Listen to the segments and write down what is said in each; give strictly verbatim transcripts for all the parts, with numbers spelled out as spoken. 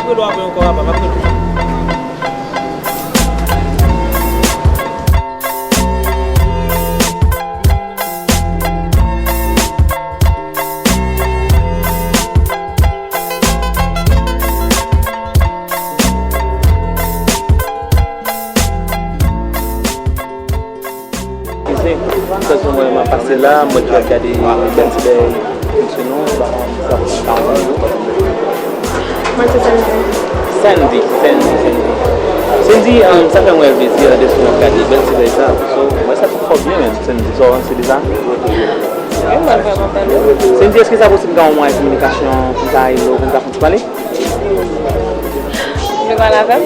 Rele w apre ankò, apa, m ap rele w. Eskize, sèl mwen m ap pase la, mwen ki ap gade bèl ti bèy sou nou, ba, sa pou sa. Mwen se Sandy. Sandy, Sandy, Sandy. Sandy, um, sa fè mwen plezi de sou mwen gade bèl ti bèy sa. So, mwen sa fò byen menm, Sandy. So, se de sa? Wi, mwen vrèman bèl. Sandy, èske sa posib m ka yon mwayen kominikasyon, pou m ka rele w, pou m ka fè yon ti pale? Ou vle pale avè m?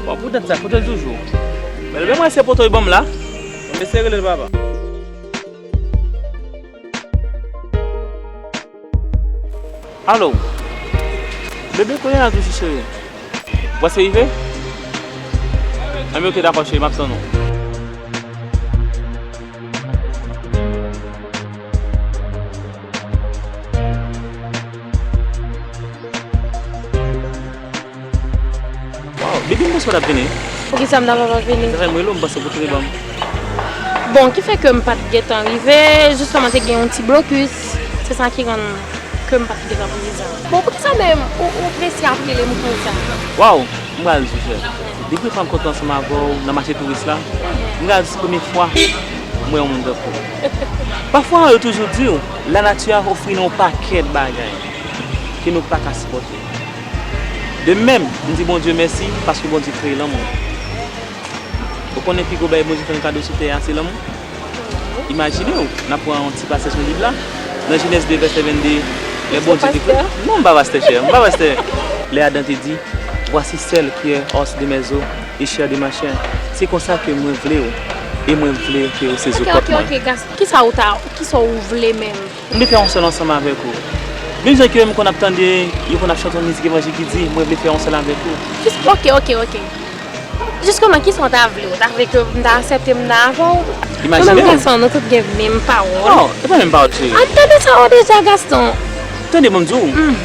Bon, pou dat sa, kote l toujou? Bèl, men mwen se poto l ban m la. Mesye rele l papa. Alo. Bebe, kote n al toujou, cheri? Ou prèske rive? Anben, oke, dakò, cheri, m ap tann ou. Waw, bebe, m panse w t ap vini. Poukisa m ta pa vini? Sa fè m rele w, m panse w pou t rele m. Bon, ki fè ke m pa t gentan rive, jisteman, te gen yon ti blokis. Se sa ki rann ke m pa t gentan vini sa. Bon, poukisa menm ou, ou prese ap rele m konsa? Waw, m pral di w, chè. Depi fwa m kontre ansanm avè w nan mache touris la, m pral di se premye fwa m wè yon moun tankou w. Pafwa, yo toujou di w, lanati a ofri nou yon pakèt bagay ke nou pa ka sipòte. De menm, m di Bondye mèsi paske Bondye kreye lanmou. Ou konnen pi gwo bagay Bondye fè n kado sou tè a, se lanmou. Imajine w, n ap pran yon ti pasaj nan Bib la, nan Jenèz de vèsè vennde, lè Bondye te kreye. Non, m pa pastè, chè, m pa pastè. Lè Adan te di, voici celle qui est os de mes os et chair de ma chair. Se konsa ke mwen vle w, e mwen vle ke w se zo kò mwen. Ok, ok, ok, Gaston, kisa ou ta, kisa ou vle menm? M vle fè yon sèl ansanm avèk ou. Menm jan ke m konn ap tande, yo konn ap chante yon mizik evanjil ki di, mwen vle fè yon sèl avèk ou. Jis, ok, ok, ok. Jisteman, kisa w ta vle? Ou ta vle ke m ta aksepte m ta avè w? Imajine w. Nou menm Gaston, nou tout gen menm pawòl. Non, se pa menm pawòl, cheri. Ann tande sa w deja, Gaston. Tande, ban m di w. Mhm.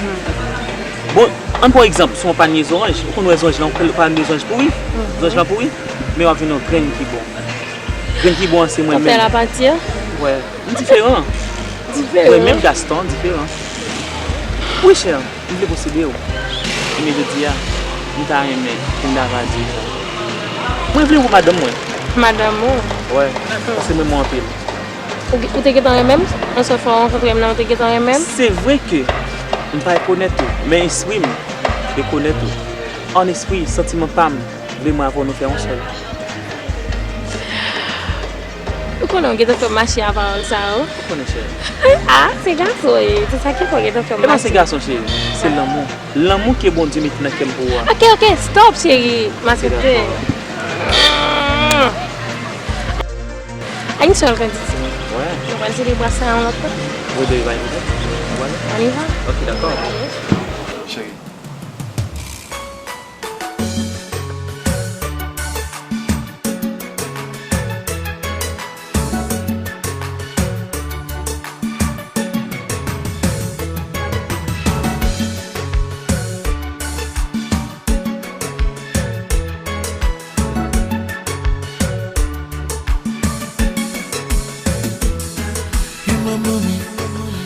Bon, ann pran egzanp, sou yon panye zoranj. Ou konn wè zoranj lan, panye zoranj pouri? Mhm. Zoranj lan pouri, men w ap jwenn yon grenn ki bon. Grenn ki bon an se mwen menm. Ou fè l apati a? Wè, m diferan. Diferan. Mwen menm Gaston diferan. Wi, chè, m vle posede w. Ebyen jodi a, m ta renmen pou m ta va di w sa. Mwen vle w pou madanm mwen. Madanm ou? Wè, paske m renmen w anpil. Ou, ou te gentan renmen m? Yon sèl fwa w rankontre m nan, ou te gentan renmen m? Se vre ke m pa rekonèt ou, men espri m rekonèt ou. An espri, santiman pa m vle mwen avè w nou fè yon sèl. Ou konnen w gentan fè m mache a pawòl sa yo. Ou konnen, cheri. Ah, se gason e, se sa ki fè w gentan fè m mache. E pa se gason, cheri, se lanmou. Lanmou ke Bondye mete nan kè m pou ou a. Ok, ok, stop, cheri. M aksepte. A yon sèl kanditi. Wè. Nou pral selebre sa yon lòt tan. Wi, baby, pa enkyete. Ann y va. Ok, dakò. Cheri. You my mommy,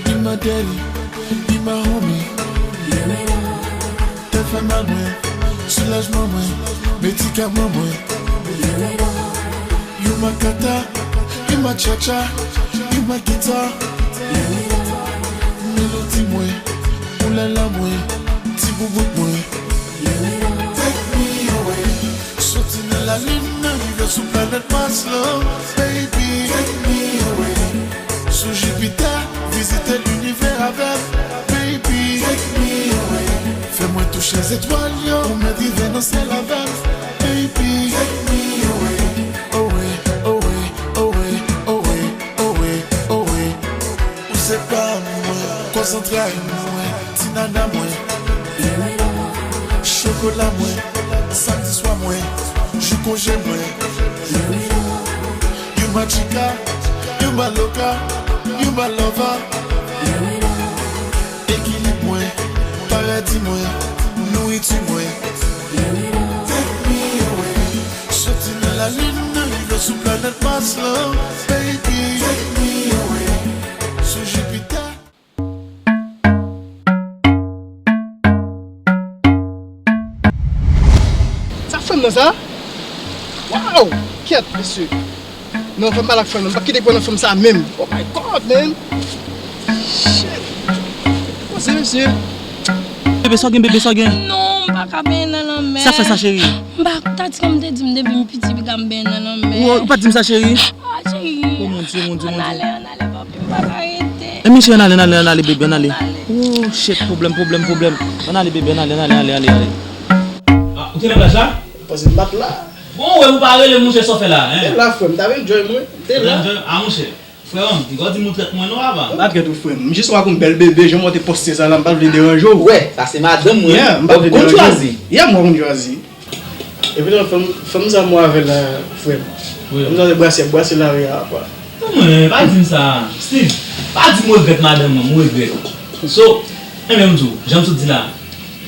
you my daddy, you my homie. Tèt fè mal mwen, soulajman mwen, medikaman mwen. You my kata, you my cha-cha, you my guitar. Melody. Oulala mwen, ti boubout mwen. Take me away. Soti nan lalin nan, rive sou planèt Mars lan. Baby, take me away. Sou Jipitè, vizite linivè avè m. Baby, take me away. Fè mwen touche zetwal yo, ou mèt rive nan syèl avè m. Baby, take me away. Away, away, away, away, away, away. Ou se pa m mwen, konsantre mwen, ti nana mwen, chokola mwen, samdi swa mwen, jou konje mwen. You my chica, you my loca, you my lover. Ekilib mwen, paradi mwen, nouriti mwen. Take me away. Soti nan lalin nan, rive sou planèt Mars lan. Baby, take me away. Sou Jipitè. Sa frè m nan sa? Waw! Kèt, mesye. Non, fè m pale ak frè m nan. M p ap kite pran nan fanm sa menm. Oh my God, man! Shit! Poze, mesye. Bebe, sa w gen, bebe, sa w gen? Non, m pa ka benyen nan lanmè. Sa fè sa, cheri? M pa, ta di kòm m te di m depi m piti, piga m benyen nan lanmè. Ou, ou pa t di m sa, cheri? Ah, cheri. Oh, mon Dieu, mon Dieu, mon Dieu. Ann ale, ann ale, papi, m pa ka rete. Ebyen, cheri, ann ale, ann ale, ann ale, bebe, ann ale. Ann ale. Oh, shit, pwoblèm, pwoblèm, pwoblèm. Ann ale, bebe, ann ale, ann ale, ann ale, ann ale. Ah, ou te nan plaj la? Panse m pa t la. Bon, wè, ou pa rele m, monchè, sa w fè la, hein? Te la, frè m, m t ap enjoy mwen. Te la. Enjoy? Ah, monchè. Frè m, piga w di m ou trèt mwen non, papa. M pa trèt ou, frè m. M jis wè ak yon bèl bebe, jan w te poste sa la, m pa t vle deranje w. Wè, sa se madanm mwen. Yeah, m pa t vle deranje w. Ou konn chwazi? Yeah, mwen konn chwazi. Epi non, fanm, fanm sa mwen avè la, frè m. Wi. Fanm sa se brase, brase lari a, apa. Non, mwen, pa di m sa. Steve, pa di m regrèt madanm mwen, m regrèt. So, enben m di w, jan m sot di la,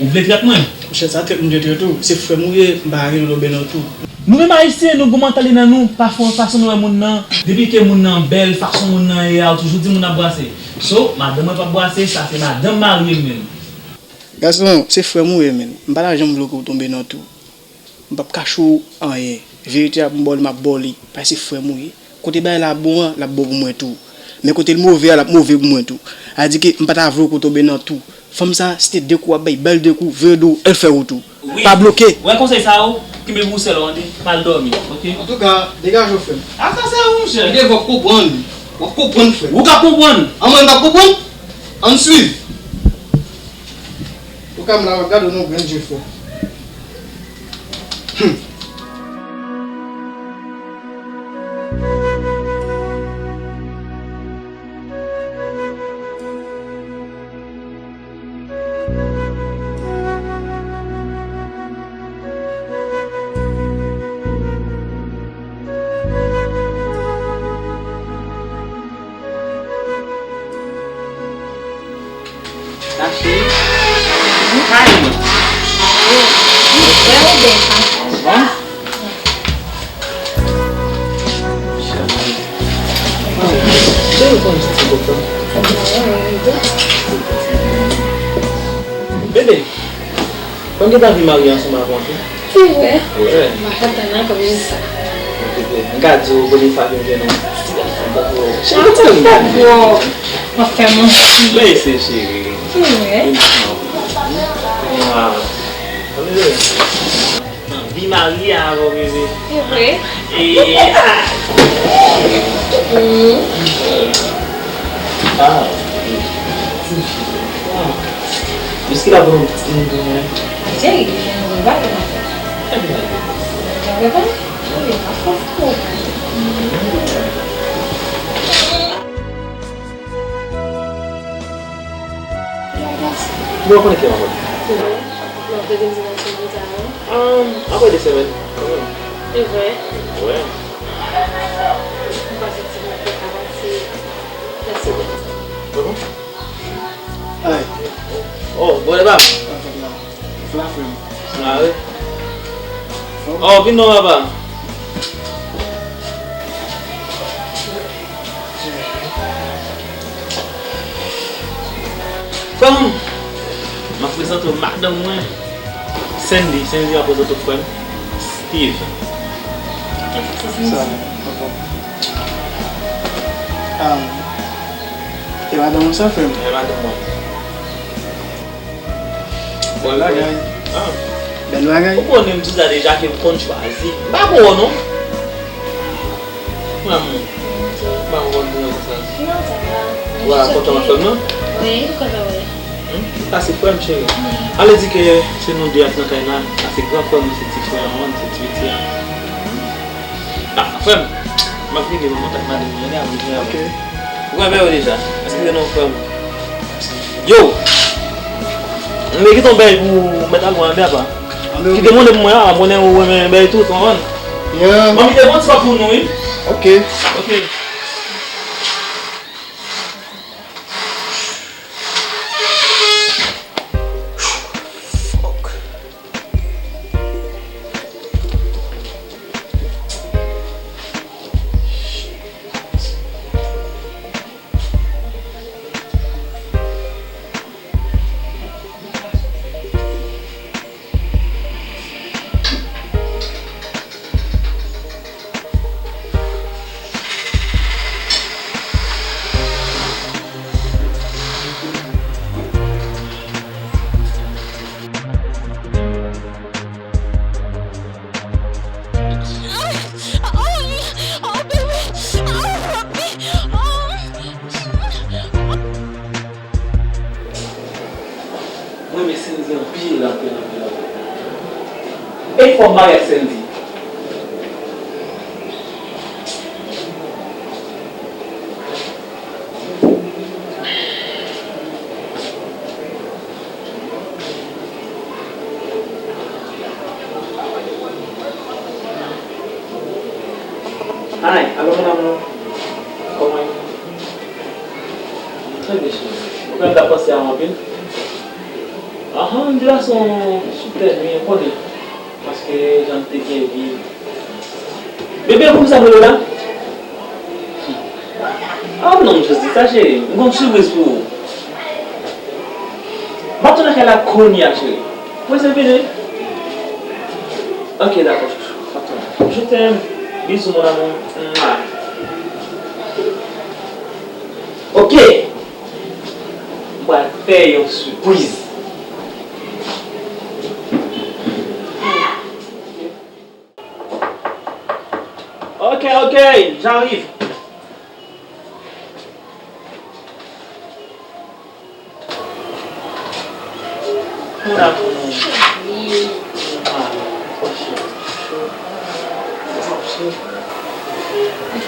ou vle trèt mwen? Monchè, sa trèt moun te trèt ou. Se frè m ou ye, m pa gen dlo bè nan tou. Nou menm Ayisyen, nou gon mantalite nan nou, pa fè fason nou wè moun nan. Depi ke moun nan bèl, fason moun nan ye a, ou toujou di moun ap brase. So, madanm mwen p ap brase, sa se madanm mari m menm. Gason, se frè m ou ye, menn. M pa ta janm vle ke w tonbe nan tou. M p ap kache w anyen. Verite a pou m ba w li, m ap ba w li. Paske se frè m ou ye. Kote bagay la bon an, l ap bon pou mwen tou. Men kote l move a, l ap move pou mwen tou. Sa di ke m pa ta vle w ke w tonbe nan tou. Fanm sa, si te de kou w ap bay, ba l de kou, veye w, el fè wout ou. Wi. Pa bloke. Wè konsèy sa yo, kenbe pou w sèl ou, tande? Pa al dòmi, oke? Antouka, degaje w, frè m. A, sa se ou, monchè. Li devan w konprann. W ap konprann, frè m. Ou ka konprann. An mwen, m p ap konprann? Ann swiv. Antouka, m la, w ap gade w nan grenn je, frè m. Hmm. Sa cheri? Kay mwen. Ou vrèman bèl fason. Bon. Bebe, kòm gen anvi marye ansanm avè w tou? Se vre? Wi. M pa kontan nan kòm jis sa. M ka di w, premye fwa ke m gen yon ti gason tankou w. Cheri, w ap fè manti. Men se cheri. Se vre? Wi. Anvi marye avè w, bebe. Se vre? E, ah. Mm. Ah. Jiske la pou nou ti moun pou mwen. Cheri, gen yon bagay pou nou fè. Sa gen bagay? Sa gen bagay? Wi, pa fò fò. Bon, konnen ki anvan. Bon, w ap vin di nan sou konsa, non? Um, apre de semèn, kanmenm. Se vre? Wi. M pa santi mwen fèt avanse. Mèsi. Bon? Ay. Oh, bon, e pa. Fla, frè m. Ah, wi. Oh, vin non, papa. Frè m, m ap prezante w madanm mwen, Sandy. Sandy, m ap prezante w frè m, Steve. Sa, papa. Ah, e madanm ou sa, frè m? E madanm mwen. Bèl bagay. Ah. Bèl bagay. Ou konnen m di w sa deja ke m konn chwazi. M pa bon non. Mwen menm. M pa bon nan sa. Non, sa va. Ou pa kontan wè frè m nan? Wi, m kontan wè. Hmm? Sa se frè m cheri. Wi. Ale di ke se nou de ak nan kay la. Sa se gran frè m, se ti frè an, se ti piti an. Ah, frè m. M ap vini, mwen kontak madanm mwen, gade, mwen. Ok. Ou konn bagay yo deja. Eskize non, frè m. Yo! M te kite yon bagay pou mèt al pran anba, pa. Kite mande pou mwen a, konnen ou renmen bagay tou, ou konprann? Yeah. Mwen kite yon ti kòb pou nou, wi. Ok. Ok. Mwen renmen Sendy anpil, anpil, anpil, anpil. E fò m marye ak Sendy. Hi, alo mon amour. Kòman w ye? Trè byen, cheri. Ou konn m t ap panse a w anpil. Ahan, m te pase yon sipè nwi, ou konnen. Paske jan m te gen vi. Bebe, poukisa m rele w la? Ah non, m jis di sa, cheri. M gen yon sipriz pou ou. M ap tounen kay la kounye a, cheri. Prese vini. Ok, dakò, chouchou. M ap tounen. Je t'aime. Bisous, mon amour. Mwa. Ok. M pral fè yon sipriz. Ok, ok, j'arrive. Mon amour. Wi. Ah, mon cheri. Mon cheri.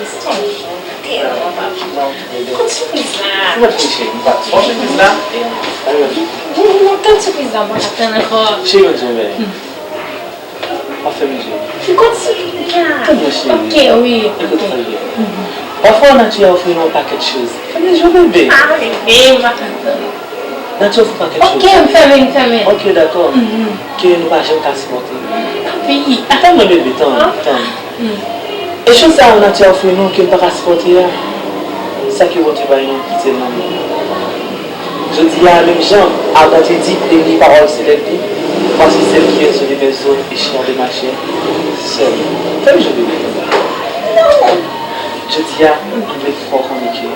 Steph, tèlman pa vle. Kote sipriz la? Mwen cheri, m pa t fò sipriz la. Wi, wi, non, tann sipriz la, mwen pa tann ankò. Cheri, mwen di w, men. Hmm. Pa fè mizè. Li konn sou li la. Tann mwen, cheri. Ok, wi. Ekoute, ok. Tande. Mhm. Pafwa, nati a ofri nou yon pakèt choz. Fè mizè, bebe. Ah, bebe, m pa ka tann. Nati a ofri pakèt choz. Ok, m fèmen, m fèmen. Ok, dakò. Mhm. Ke nou pa janm ka sipòte. Papi. Tann mwen, bebe, tann, tann. Mhm. E choz sa yo nati a ofri nou ke nou pa ka sipòte a, sa ke Bondye bay nou, kite l nan men nou. Jodi a, menm jan Adan te di, premye pawòl se lèv li, voici celle qui est de mes os et chair de ma chair, sè m. Fè m jwe bebe konsa. Jodi a, m vle fè w konnen ke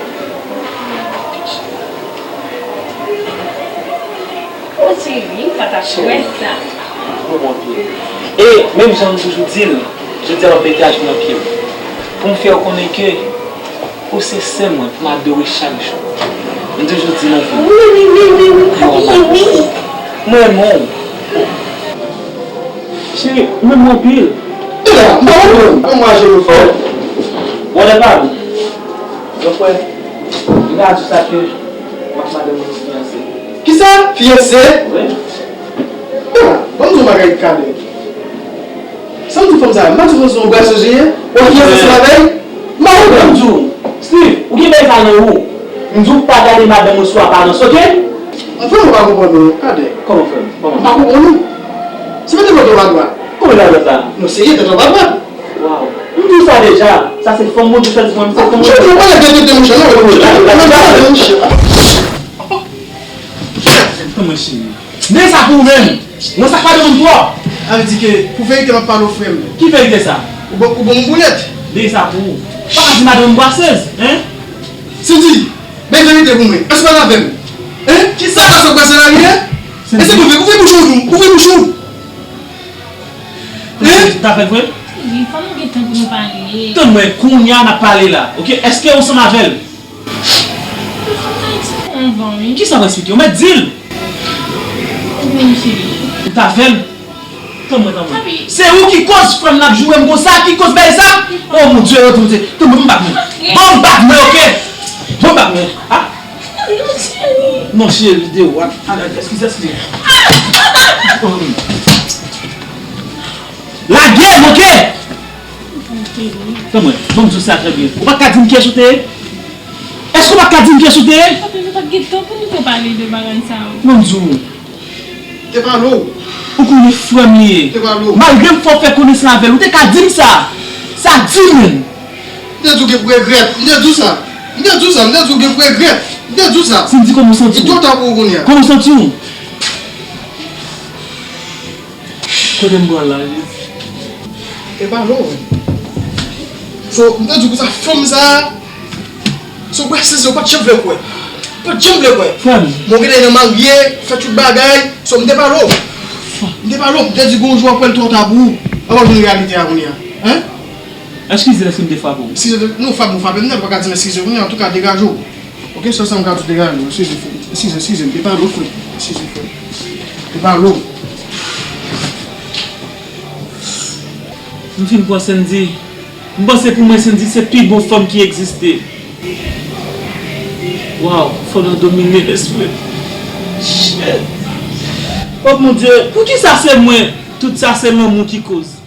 Oh, cheri, m pa t ap kwè sa. Cheri, ou bon pye. E, menm jan m toujou di l, jodi a m ap mete ajenou nan pye w. Pou m fè w konnen ke ou se sè mwen, pou m adore chak jou. M toujou di l anpil. Wi, wi, wi, wi, wi, papi, wi. Mwen renmen w. Cheri, ou renmen mwen anpil. Tande la, m pa konprann. Mwen mwen ajenou fò. Whatever. Gran frè, m ka di w sa ke m ak madanm mwen nou fiyanse. Kisa? Fiyanse? Wi. Tande la, ban m di w yon bagay, Kadè. Sa m di w fanm sa, m pa di w fanm se yon braso je ye? Ou fiyanse ansanm avè l? M pa konprann. Ban m di w, Steve, ou gen bagay sa nan ou. M di w pa gade madanm mwen sou aparans, ok? An frè m, ou pa konprann non, Kadè. Kòman frè m? Kòman? M pa konprann non. Se pa tèt ou pa dwat. Kòman la dwat la? Non, serye, tèt ou pa dwat. Waw. M di w sa deja. Sa se fanm Bondye chwazi pou mwen, se fanm Bondye. Chwazi, ou pa nan tèt monchè non, ou pa nan tèt monchè. Fanm mwen cheri. Men sa pou ou menm. Mwen sa pa demann twòp. Sa vle di ke pou verite m ap pale w frè m. Ki verite sa? Ou bon, ou bon m boulèt. Men sa pou ou. Pa ka di madanm m brasez, hein? Sidi, men verite pou mwen. Èske w avè m? Hein? Kisa? Sa se brasez la li ye? Mesye, ouvri, ouvri bouch ou, ouvri bouch ou. Hein? Ou ta fè l vre? Wi, fò nou gen tan pou nou pale. Tann mwen, kounye a n ap pale la, oke? Èske ou ansanm avè l? Fò m ta eksplike anvan, wi. Kisa w eksplike? Ou mèt di l. Wi, cheri. Ou ta fè l? Tann mwen, tann mwen. Papi. Se ou ki koz frè m nan ap joure m konsa, ki koz bagay sa? Oh mon Dieu, oh mon Dieu. Tann mwen, ban m bag mwen. Ban m bag mwen, oke? Ban m bag mwen. Ah. Non, cheri. Non, cheri, de ou. Ah, ah, eskize, eskize. Lage m, oke? Tann mwen, ban m di w sa trè byen. Ou pa t ka di m kiyès ou te ye? Èske ou pa t ka di m kiyès ou te ye? Papi, nou pa t gen tan pou nou te pale de bagay sa yo. Ban m di w. Te pale w. Ou konnen frè m li ye. Te pale w. Malgre m fè w fè konesans avè l, ou te ka di m sa. Sa di m menm. M te di w gen pou regrèt. M te di w sa. M te di w sa. M te di w gen pou regrèt. M te di w sa. Cindy, kòman w santi w? Li twò ta pou ou kounye a. Kòman w santi w? Kote m pran la, Jezi? E pa non. So, m te di w konsa, fanm sa a, so, w wè, se, se, w pa t janm vle kwè. W pa t janm vle kwè. Frè m. Mwen gentan nan marye, fè tout bagay. So, m te pale w. M te pale w, m te di gon jou w ap wè l twò ta pou ou. Avan w jwenn reyalite a kounye a. Hein? Eskize, èske m te frape w? Eskize, non, frape m, frape m nèt, ou pa ka di m eskize kounye a, antouka, degaje w. Oke, sèl sa m ka di w, degaje w. Eskize, frè m. Eskize, eskize, m te pale w, frè m. Eskize, frè m. M te pale w. M fin pran Cindy. M panse pou mwen, Cindy se pi bon fanm ki egziste. Waw, fò nou domine lespri m. Shit. Oh mon Dieu, poukisa se mwen? Tout sa se lanmou ki koz.